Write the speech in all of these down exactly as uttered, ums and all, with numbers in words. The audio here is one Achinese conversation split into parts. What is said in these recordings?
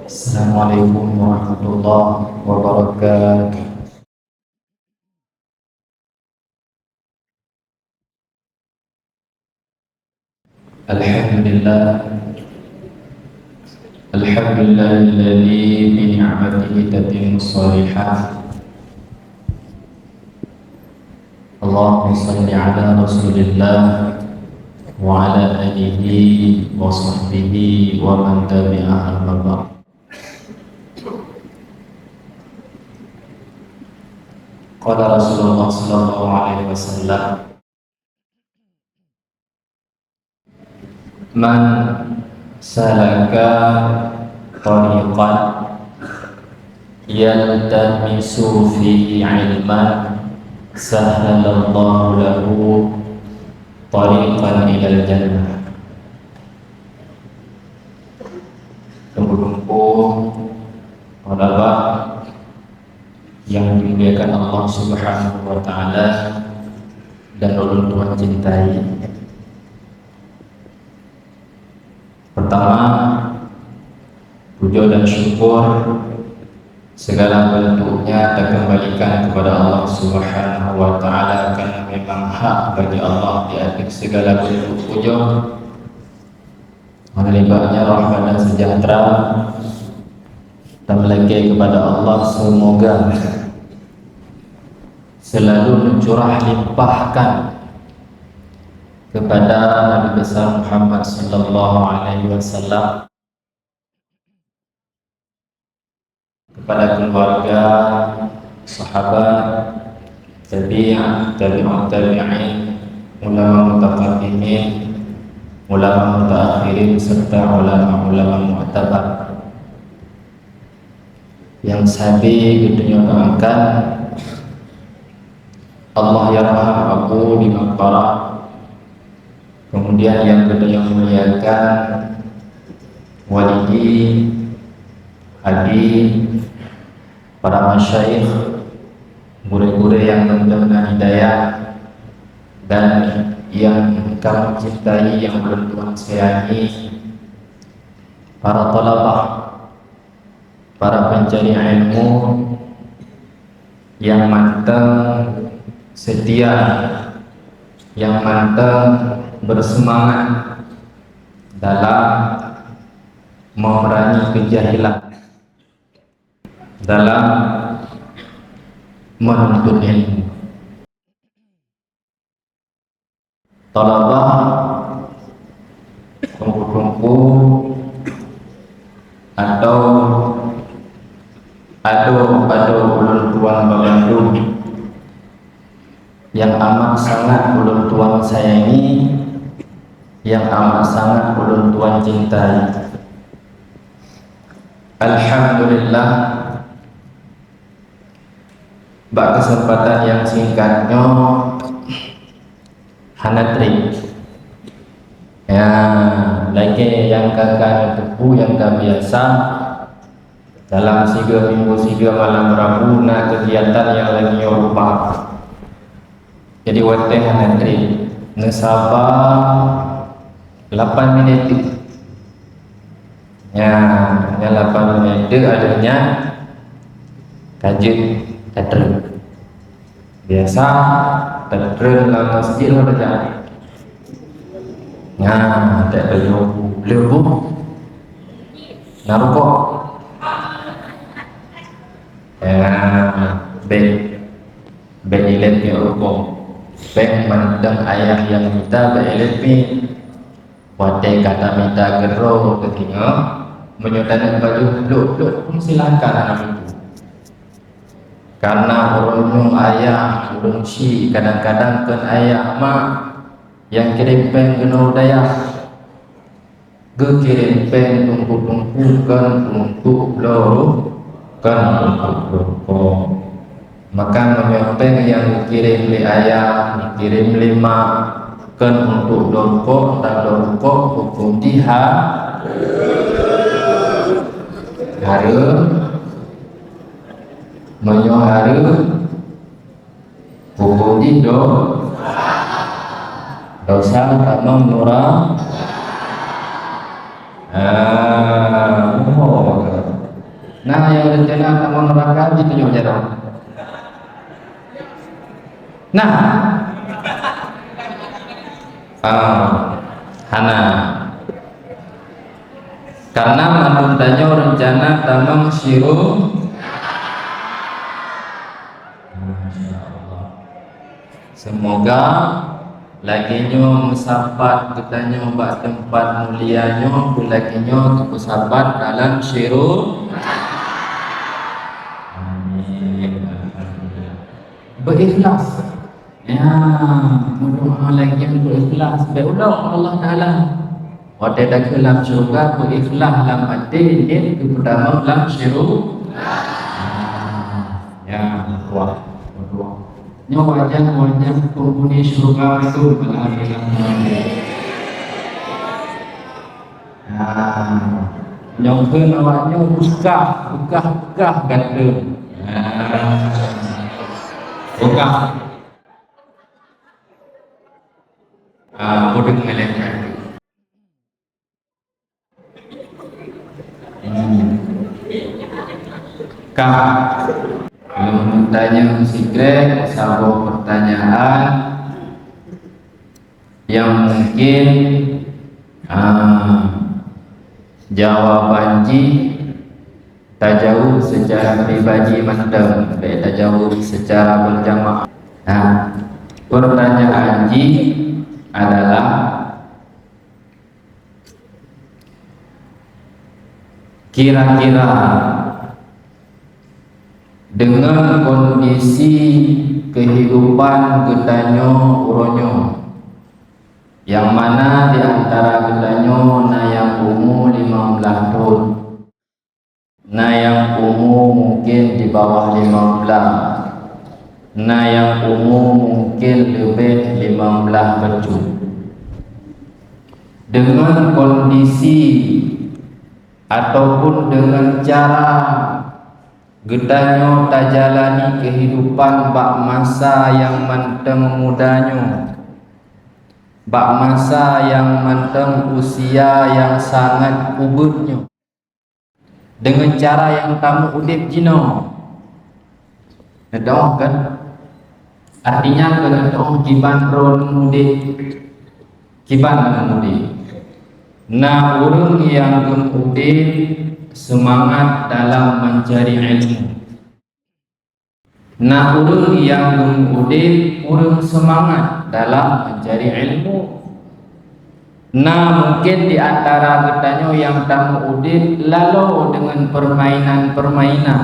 Assalamualaikum warahmatullahi wabarakatuh. Alhamdulillah. Alhamdulillahilladzi bi ni'matihi tatimmus shalihat. Allahumma shalli ala Rasulillah wa ala alihi wa sahbihi wa man tabi'ahum, amma ba'd. Qala Rasulullah sallallahu alaihi wasallam, "Man salaka tariqan yaltamisu fihi ilman, sahhalallahu lahu tariqan ilal jannah." Teungku-teungku, para ulama yang dimuliakan Allah Subhanahu wa Ta'ala dan ulôn tuan cintai. Pertama, puja dan syukur segala bentuknya takembalikan kepada Allah Subhanahu wa Ta'ala, karena memang hak bagi Allah di atas segala bentuk puja. Meunan nibaknya rahmat dan sejahtera tameulakée kepada Allah, semoga selalu mencurah limpahkan kepada Nabi besar Muhammad sallallahu alaihi wasallam, kepada keluarga, sahabat, tabi'in, tabi'ut tabi'in, ulama mutaqaddimin, ulama mutaakhirin, serta ulama-ulama mu'tabar nyang sabe geutanyoe doakan Allah yarham Abu di maqbarah. Kemudian nyang geutanyoe muliakan walidi, abi, para masyayikh, gurée-gurée nyang mudah-mudahan hidayah, dan nyang ka meucintai, nyang ulôn tuan sayangi, para thalabah, para pencari ilmu nyang mantong setia, nyang mantong bersemangat dalam memerangi kejahilan, dalam menuntut ilmu. Thalabah, teungku-teungku, atau adoe-adoe ulôn tuan bandum nyang amat sangat ulôn tuan sayangi, nyang amat sangat ulôn tuan cintai. Alhamdulillah, bak keuseumpatan nyang singkat nyoe hana treb. Ya, lagée nyang ka, ka neuteupeu, nyang ka biasa, dalam sigoe minggu, sigoe malam Rabu na keugiatan nyang lagée nyoe rupa. Jadi watée hana treb, neusaba lapan minit teuk. Nyan, nyan lapan minit teuk, akhirnya ka jeuet tatreun. Biasa tatreun lam masjid lom tajak. Nyan, tak perlu leubu. Na rukok. Ya, baik. Bék ilét pih rukok. Bék mantong ayah nyang mita bék ilét pih. Watée ka tamita keudroe teudeungoe, meunyoe taneuk pajoh blok-blok pun silakan aneuk muda. Karena uroe nyoe ayah ulôn chik kadang-kadang kon ayah mak nyang kirém péng keunoe u dayah. Geukirém péng teungku-teungku kon untuk bloe, kon untuk bloe rukok. Maka meunyoe péng nyang geukirém lé ayah, geukirém lé mak, kon untuk bloe rukok, dan bloe rukok huköm jih ha-, hareuem. Meunyoe hareuem, huköm jih do-, dosa tamong nura-, ah, nuraka. rencana tamong neuraka, jitunyok jaroe. Nah. Ah, hana. Karena mandum tanyoe rencana tamong siru-, Masya Allah. Semoga lagèe nyoe meusapat geutanyoe bak teumpat mulia nyoe, keu lagèe nyoe teupeusapat dalam siru-, Amin. Alhamdulillah. Beuikhlas. Ya, meudoa lagèe nyan beuikhlas. Bèk ulok Allah Taala. Watèe takheun lam syeuruga, beuikhlas lam até, niet keu peutamong lam syeuruga. Ya, meudoa, meudoa. Nyoe wajah-wajah penghuni syeuruga tu, alhamdulillah. Nah, nyoe kheun awak nyoe beukah, beukah, beukah ganteng. Nah, beukah. Ah, beudeueng ngon lé. Hmm. Ka. Lôn tanyong sikrek saboh peurtanyaan nyang mungkin, ah, jawaban jih tajaweueb seucara pribadi mantong, bèk tajaweueb seucara beurjamaah. Nah, peurtanyaan jih adalah, kira-kira deungon kondisi keuhidupan geutanyoe uroe nyoe, nyang mana di antara geutanyoe na nyang umu limong blaih thon, na nyang umu mungken di bawah limong blaih, na nyang umu mungken leubeh limong blaih bacut. Deungon kondisi ataupun deungon cara geutanyoe tajalani keuhidupan bak masa nyang mantong muda nyoe, bak masa nyang mantong usia nyang sangat ubit nyoe, deungon cara nyang tameuudép jinoe. Neudoh kan? Artinya keuneuk doh kiban droe udép, kiban droe udép. Na ureuëng nyang geumeuudép seumangat dalam mencari ilmu. Na ureuëng nyang geumeuudép ureuëng seumangat dalam mencari ilmu. Na mungken di antara geutanyoe nyang tameuudép laloe deungon peurmainan-peurmainan.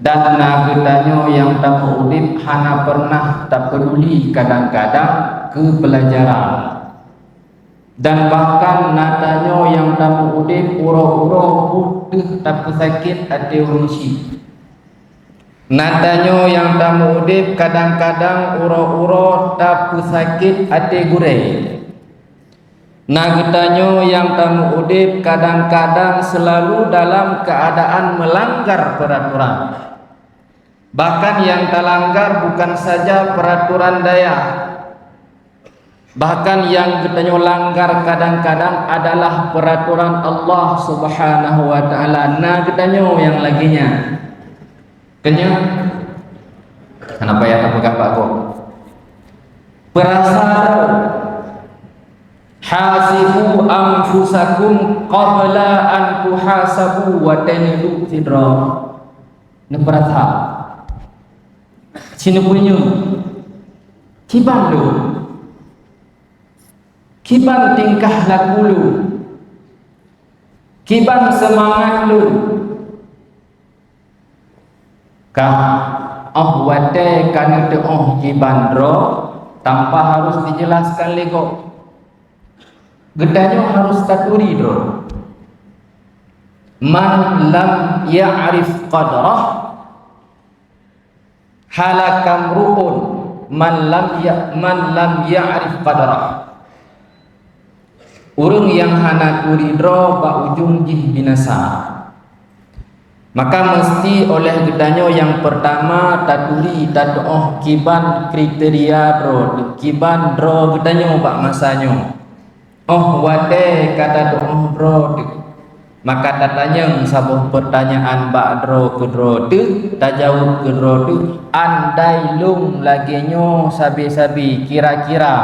Dan na geutanyoe nyang tameuudép hana peureunah tapeuduli kadang-kadang keu peulajaran. Dan bahkan na tanyoe nyang tameuudép uroe-uroe putôh tapeusakét até ureuëng chik. Na tanyoe nyang tameuudép kadang-kadang uroe-uroe tapeusakét até gurée. Na geutanyoe nyang tameuudép kadang-kadang seulalu dalam keuadaan meulanggar peuratoran. Bahkan nyang talanggar bukan saja peuratoran dayah, bahkan nyang geutanyoe langgar kadang-kadang adalah peuratoran Allah Subhanahu wa Ta'ala. Na geutanyoe nyang lagée nyan. Keunyoe, kenapa ya tapeugah bak gob? Peurasa, "Hasibu anfusakum qabla an tuhasabu," watée neuluek sidroe. Neupeurasa. Sineupeunyum. Kiban lôn? Kiban tingkah laku lôn? Kiban seumangat lôn? Ka, óh watée ka neuteuoh kiban droe, tanpa harus dijelaskan lé gob. Geutanyoe harus taturi droe. Man lam ya'rif qadrah, halaka mru'un man lam ya-, man lam ya'rif qadrah. Ureuëng nyang hana turi droe bak ujong jih binasa. Maka meusti oleh geutanyoe nyang peurtama taturi, tatuoh kiban kriteria droe, kiban droe geutanyoe bak masa nyoe. Óh watée ka tatuoh droe teuk, Maka tatanyong saboh peurtanyaan bak droe keudroe teuh, tajaweueb keudroe teuh, andai lôn lagée nyoe sabe-sabe, kira-kira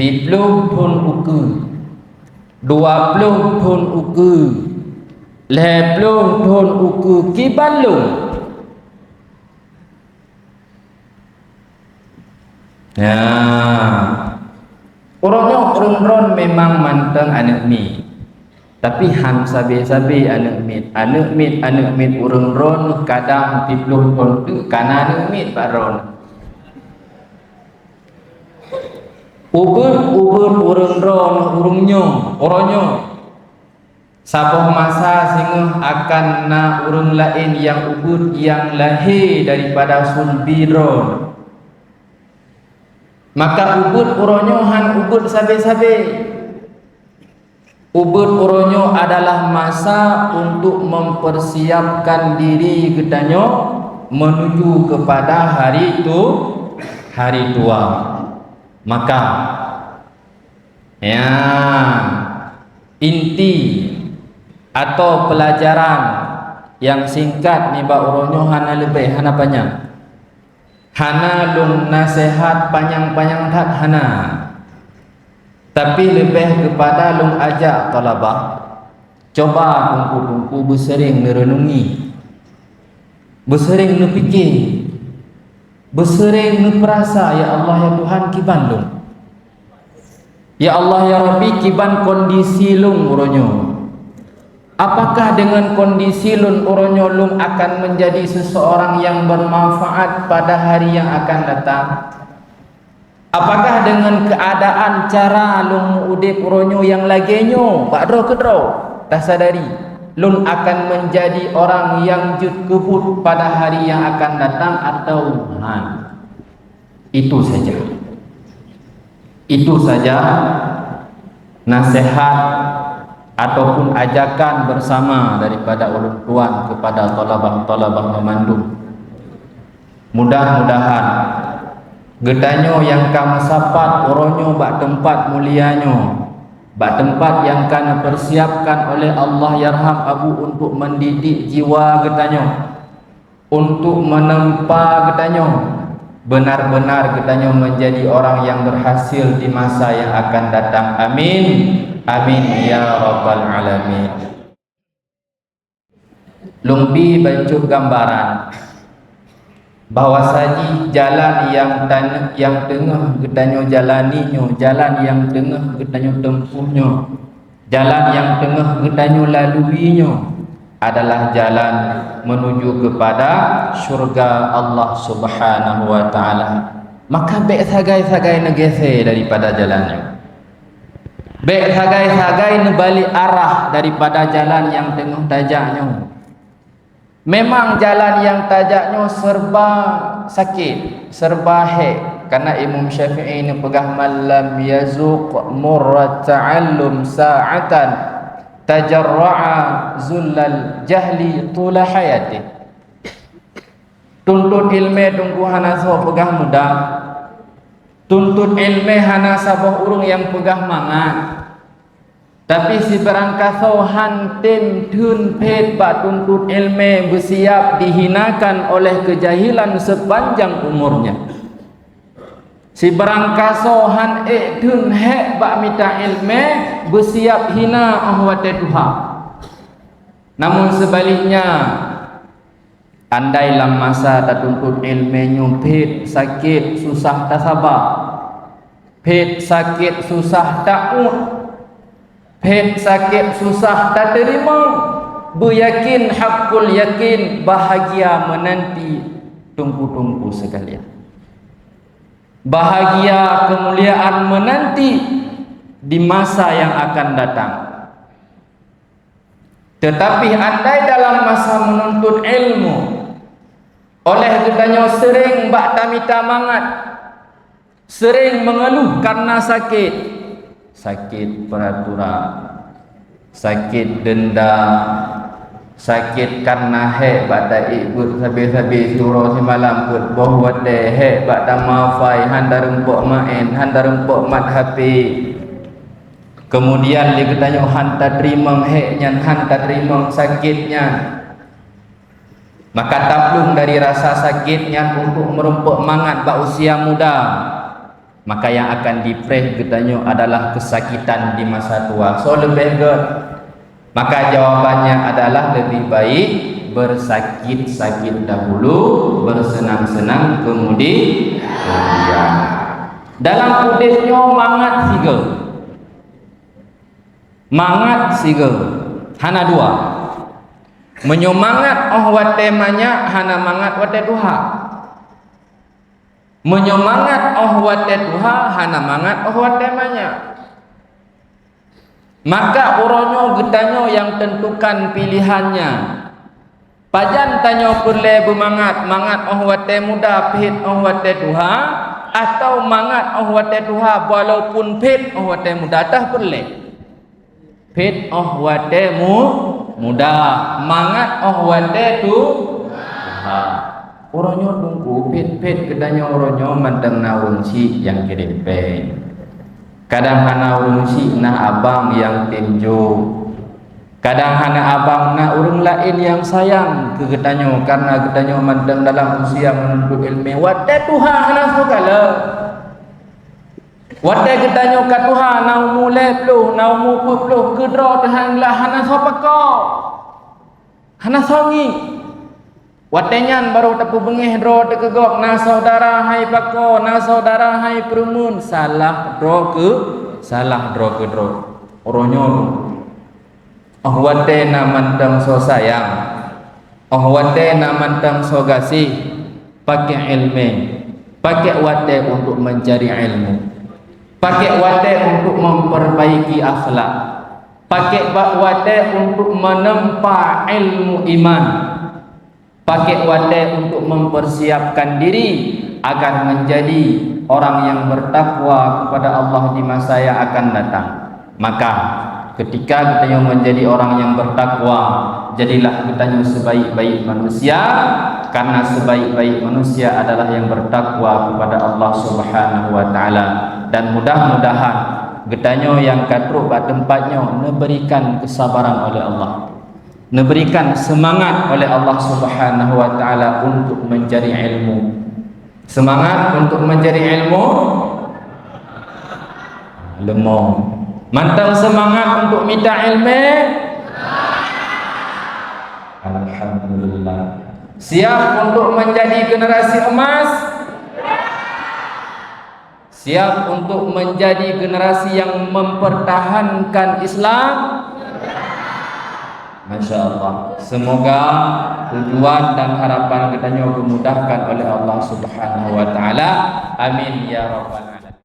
siploh thon ukeue, dua ploh thon ukeue, lhée ploh thon ukeue, kiban lôn? Nah, uroe nyoe ureuëng droen memang mantong aneuëk miet, tapi han sabe-sabe aneuëk miet. Aneuëk miet, aneuëk miet ureuëng droen kadang siploh thon teuk kana aneuëk miet bak droen. Ubeuet-ubeuet ureuëng droen ureuëng nyoe, uroe nyoe. Saboh masa singoh akan na ureuëng laén nyang ubeuet nyang lahé daripada sulbi droen. Maka ubeuet uroe nyoe han ubeuet sabe-sabe. Ubeuet uroe nyoe adalah masa untuk mempersiapkan diri geutanyoe menuju kepada hari tu, hari tua. Maka, ya, inti atau pelajaran nyang singkat nibak uroe nyoe hana leubeh, hana panyang. Hana lôn naseuhat panyang-panyang that, hana. Tapi leubeh keupada lôn ajak thalabah, cuba teungku-teungku beuseuring neureunungi, beuseuring neupike, beuseuring neupeurasa, "Ya Allah, ya Tuhan, kiban lôn? Ya Allah, ya Rabbi, kiban kondisi lôn uroe nyoe? Apakah dengan kondisi lôn uroe nyoe lôn akan menjadi seseorang yang bermanfaat pada hari yang akan datang? Apakah dengan keadaan cara lôn meu-udeb uroe nyoe nyang lagée nyoe bak droe keudroe tasadari lôn akan menjadi orang yang jeuet keubuet pada hari yang akan datang atau han?" Itu saja. Itu saja nasihat ataupun ajakan bersama daripada ulôn tuan kepada thalabah-thalabah meumandum. Mudah-mudahan geutanyoe nyang ka meusapat uroe nyoe bak teumpat mulia nyoe, bak teumpat nyang ka neupeursiapkan oleh Allahyarham Abu untuk mendidik jiwa geutanyoe, untuk meuneupa geutanyoe, beunar-beunar geutanyoe meunjadi orang nyang beurhasil di masa nyang akan datang. Amin. Amin ya rabbal alamin. Lôn bi bacut gambaran bahwasa jih jalan nyang tane-, nyang teungoh geutanyoe jalani nyoe, jalan nyang teungoh geutanyoe tempuh nyoe, jalan nyang teungoh geutanyoe lalui nyoe adalah jalan menuju kepada syurga Allah Subhanahu wa Ta'ala. Maka bék sagai-sagai neugeusé daripada jalan nyoe. Bék sagai-sagai neubalék arah daripada jalan nyang teungoh tajak nyoe. Memang jalan nyang tajak nyoe serba sakét, serba hék. Karena Imam Syafi'i neupeugah, "Man lam yazuq murrat ta'allum sa'atan, tajarra'a zullal jahli tula hayatih." Tuntut iéleumé teungku hana soe peugah mudah. Tuntut iéleumé hana saboh ureuëng nyang peugah mangat. Tapi sibarangkasoe han tem theun phét bak tuntut iéleumé beusiab dihinakan oleh keujahilan seupanjang umurnya. Sibarangkasoe han ék theun hék bak mita iéleumé beusiab hina óh watée tuha. Namun seubaliknya, andai lam masa tatuntut iéleumé nyoe phét sakét susah tasaba, phét sakét susah taôt, phét sakét susah tateurimong, beuyakén hakul yakén bahagia meunanti teungku-teungku sekalian. Bahagia keumuliaan meunanti di masa nyang akan datang. Teutapi andai dalam masa meununtut ilmu, oleh geutanyoe seuréng bak tamita mangat, seuréng meungeuluh kareuna sakét, sakét peuraturan, sakét deunda, sakét kareuna hék bak taék beuet sabe-sabe siuroe simalam, peuet boh watée hék bak tamafai, han tareumpok maén, han tareumpok mat H P. Keumudian lé geutanyoe han tateurimong hék nyan, han tateurimong sakét nyan. Maka taplueng dari rasa sakét nyan untuk meurumpok mangat bak usia muda. Maka nyang akan jipreh geutanyoe adalah keusakitan di masa tua. Soe leubeh gét? Maka jawabannya adalah leubeh baik beusakét-sakét dahulu, beuseunang-seunang keumudi-, keumudian. Dalam udeb nyoe mangat sigoe. Mangat sigoe. Hana dua. Meunyoe mangat óh watée manyak, hana mangat watée tuha. Meunyoe mangat óh watée tuha, hana mangat óh watée manyak. Maka uroe nyoe geutanyoe nyang teuntukan pilihannya. Pajan tanyoe peureulée beumangat, mangat óh watée muda, phét óh watée tuha, atawa mangat óh watée tuha walaupun phét óh watée muda, teuh peureulée. Phét óh watée mu-, muda, mangat óh watée tu-, tuha. Uroe nyoe teungku, phét-phét geutanyoe uroe nyoe mantong na ureuëng syiek nyang kirém péng. Kadang hana ureuëng syiek, na abang nyang tem jok. Kadang hana abang, na ureuëng laén nyang sayang keu geutanyoe, kareuna geutanyoe mantong dalam usia meununtut iéleumé. Watée tuha hana soe kalon. Watée geutanyoe ka tuha, na umu lhée ploh, na umu peuet ploh, keudroe teuh han glah, hana soe pakoe, hana soe ngieng. Watée nyan barô tapeubeungéh droe teukeugok, na syedara hai pakoe, na syedara hai peureumeuen, salah droe keu, salah droe keudroe. Uroe nyoe, óh watée na mantong soe sayang, óh watée na mantong soe gaséh, pakék iéleumé, pakék watée untuk mencari ilmu, pakék watée untuk memperbaiki akhlak, pakék ba-, watée untuk menempa ilmu iman. Pakék watée untuk mempersiapkan diri agar menjadi orang yang bertakwa kepada Allah di masa yang akan datang. Maka, ketika geutanyoe menjadi orang yang bertakwa, jadilah geutanyoe sebaik-baik manusia, karena sebaik-baik manusia adalah yang bertakwa kepada Allah Subhanahu wa Ta'ala. Dan mudah-mudahan geutanyoe nyang ka trok bak teumpat nyoe neuberikan kesabaran oleh Allah. Neuberikan seumangat oleh Allah Subhanahu wa Ta'ala untuk mencari ilmu. Seumangat untuk mencari ilmu? Leumô. Mantong seumangat untuk mita iéleumé? Alhamdulillah. Siap untuk menjadi generasi emas? Siap untuk menjadi generasi yang mempertahankan Islam? Masya Allah. Semoga tujuan dan harapan geutanyoe dimudahkan oleh Allah Subhanahu wa Ta'ala. Amin ya Rabbal